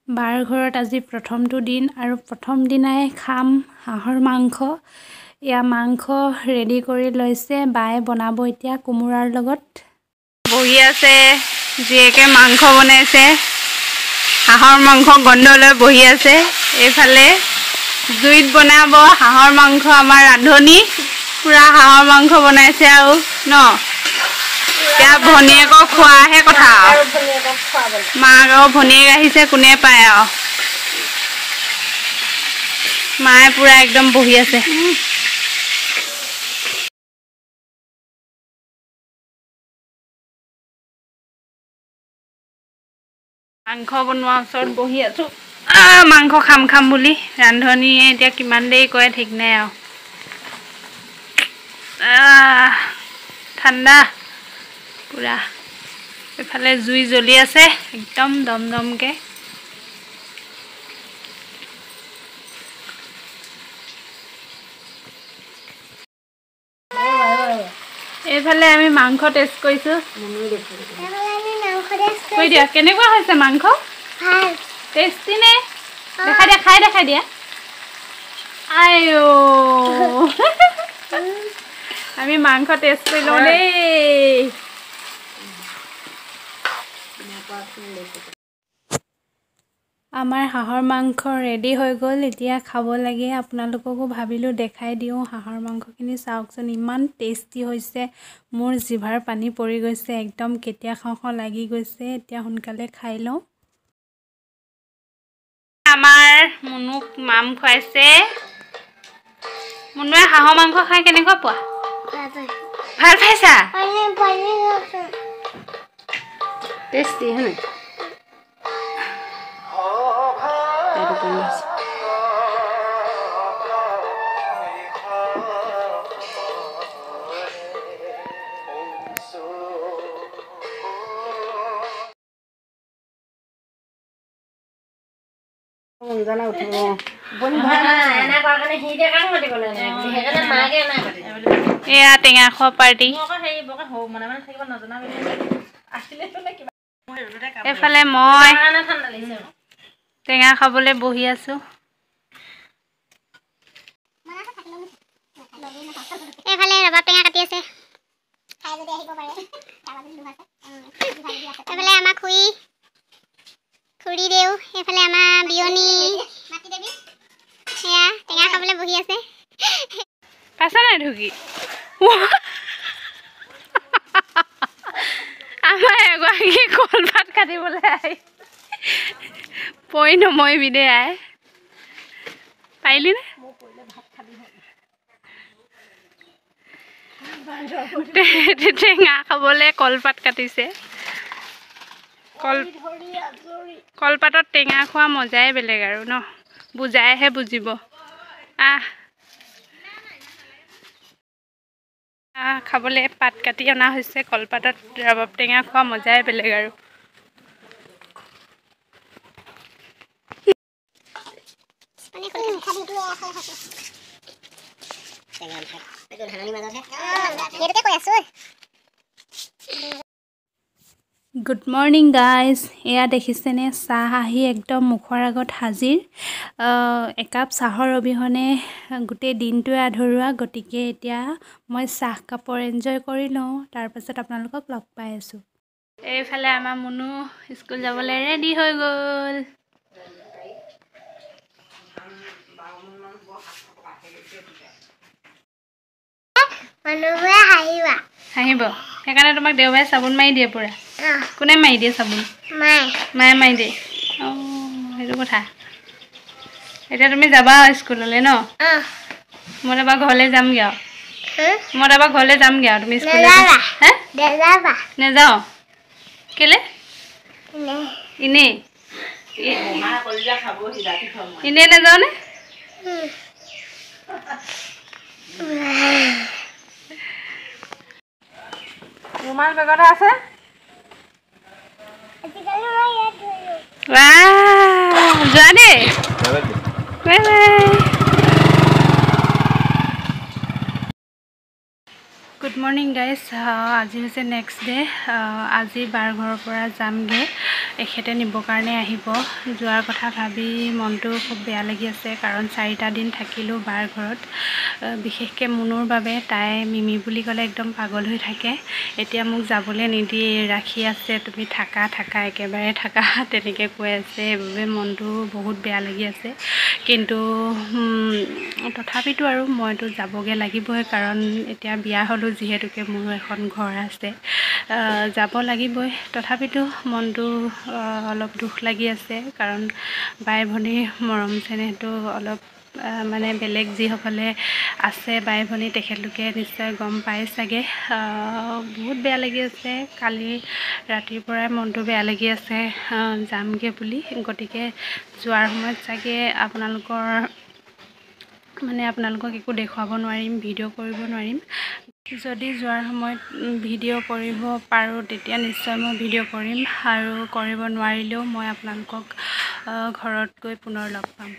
বাৰ ঘৰত আজি প্ৰথমটো দিন আৰু প্ৰথম দিনাই খাম হাঁহৰ মাংস। এয়া মাংস ৰেডি কৰি লৈছে বায়ে, বনাব এতিয়া কোমোৰাৰ লগত। বহি আছে জীয়েকে, মাংস বনাইছে, হাঁহৰ মাংস গোন্ধ লৈ বহি আছে। এইফালে জুইত বনাব হাঁহৰ মাংস। আমাৰ ৰান্ধনী পূৰা হাঁহৰ মাংস বনাইছে আৰু ন। এতিয়া ভনীয়েকক খোৱাহে কথা আৰু। মাক আৰু ভনীয়েক আহিছে, কোনে পায় আৰু। মায়ে পূৰা একদম বহি আছে। মাংস বনোৱাৰ ওচৰত বহি আছো, মাংস খাম খাম বুলি। ৰান্ধনীয়ে এতিয়া কিমান দেৰি কৰে ঠিক নাই আৰু। ঠাণ্ডা পূৰা। এইফালে জুই জ্বলি আছে একদম দম দমকে। এইফালে আমি মাংস টেষ্ট কৰিছোঁ। কৈ দিয়া, কেনেকুৱা হৈছে মাংস? টেষ্টি নে? দেখাই দিয়া, খাই দেখাই দিয়া। আইঅ, আমি মাংস টেষ্ট কৰি লওঁ দেই। আমাৰ হাঁহৰ মাংস ৰেডি হৈ গ'ল, এতিয়া খাব লাগে। আপোনালোককো ভাবিলোঁ দেখাই দিওঁ হাঁহৰ মাংসখিনি। চাওকচোন, ইমান টেষ্টি হৈছে, মোৰ জিভাৰ পানী পৰি গৈছে একদম, কেতিয়া খাওঁ খাওঁ লাগি গৈছে। এতিয়া সোনকালে খাই লওঁ। আমাৰ মুনুক মাম খুৱাইছে। মুনুৱে হাঁহৰ মাংস খাই কেনেকুৱা পোৱা? ভাল পাইছা? টেষ্টি হয়। এয়া টেঙা খোৱা পাৰ্টি। এইফালে মই টেঙা খাবলৈ বহি আছো। এইফালে ৰবাব টেঙা কাটি আছে। এইফালে আমাৰ খুৰী, খুৰী দেউ। এইফালে আমাৰ বিয়নী, সেয়া টেঙা খাবলৈ বহি আছে। পাইছা নাই ঢুকি? আমাৰ এগৰাকী কলপাত কাটিবলৈ আহি পৰি নমৰিবি দেই আই। পাৰিলি নে? টেঙা খাবলৈ কলপাত কাটিছে। কলপাতত টেঙা খোৱা মজাই বেলেগ আৰু ন, বুজাইহে বুজিব। আহ খাবলৈ পাত কাটি অনা হৈছে। কলপাতত ৰবাব টেঙা খোৱা মজাই বেলেগ আৰু। গুড মৰ্ণিং গাইজ, এয়া দেখিছেনে চাহ আহি একদম মুখৰ আগত হাজিৰ। একাপ চাহৰ অবিহনে গোটেই দিনটোৱে আধৰুৱা, গতিকে এতিয়া মই চাহ কাপৰ এনজয় কৰি লওঁ, তাৰপাছত আপোনালোকক লগ পাই আছোঁ। এইফালে আমাৰ মুনু স্কুল যাবলৈ ৰেডি হৈ গ'ল। হাঁহিব, সেইকাৰণে তোমাক দেওবাৰে চাবোন মাৰি দিয়ে পূৰা। কোনে মাৰি দিয়ে চাবোন? মায়ে মাৰি দিয়ে। অঁ, সেইটো কথা। এতিয়া তুমি যাবা স্কুললৈ ন? মই তাৰপৰা ঘৰলৈ যামগৈ আৰু। মই তাৰপৰা ঘৰলৈ যামগৈ আৰু, তুমি স্কুললৈ হে নেযাওঁ কেলে? এনেই এনেই নাযাওঁনে? ৰুমাল বেগতে আছে। যোৱা দেই, bye bye. Good morning guys, আজি হৈছে নেক্সট ডে। আজি বাৰ ঘৰৰ পৰা যামগৈ। এখেতে নিবৰ কাৰণে আহিব। যোৱাৰ কথা ভাবি মনটো খুব বেয়া লাগি আছে, কাৰণ 4টা দিন থাকিলোঁ বাৰ ঘৰত। বিশেষকৈ মুনুৰ বাবে, তাই মিমি বুলি ক'লে একদম পাগল হৈ থাকে। এতিয়া মোক যাবলৈ নিদিয়ে, ৰাখি আছে, তুমি থাকা থাকা একেবাৰে থাকা তেনেকৈ কৈ আছে। সেইবাবে মনটো বহুত বেয়া লাগি আছে। কিন্তু তথাপিতো আৰু মইতো যাবগৈ লাগিবই, কাৰণ এতিয়া বিয়া হ'লোঁ যিহেতুকে মোৰো এখন ঘৰ আছে, যাব লাগিবই। তথাপিতো মনটো অলপ দুখ লাগি আছে, কাৰণ বাই ভনীৰ মৰম চেনেহটো অলপ মানে বেলেগ। যিসকলে আছে বাই ভনী তেখেতলোকে নিশ্চয় গম পায় চাগে। বহুত বেয়া লাগি আছে, কালি ৰাতিৰ পৰাই মনটো বেয়া লাগি আছে যামগৈ বুলি। গতিকে যোৱাৰ সময়ত চাগে আপোনালোকৰ মানে আপোনালোকক একো দেখুৱাব নোৱাৰিম, ভিডিঅ' কৰিব নোৱাৰিম। যদি যোৱাৰ সময়ত ভিডিঅ' কৰিব পাৰোঁ তেতিয়া নিশ্চয় মই ভিডিঅ' কৰিম, আৰু কৰিব নোৱাৰিলেও মই আপোনালোকক ঘৰত গৈ পুনৰ লগ পাম।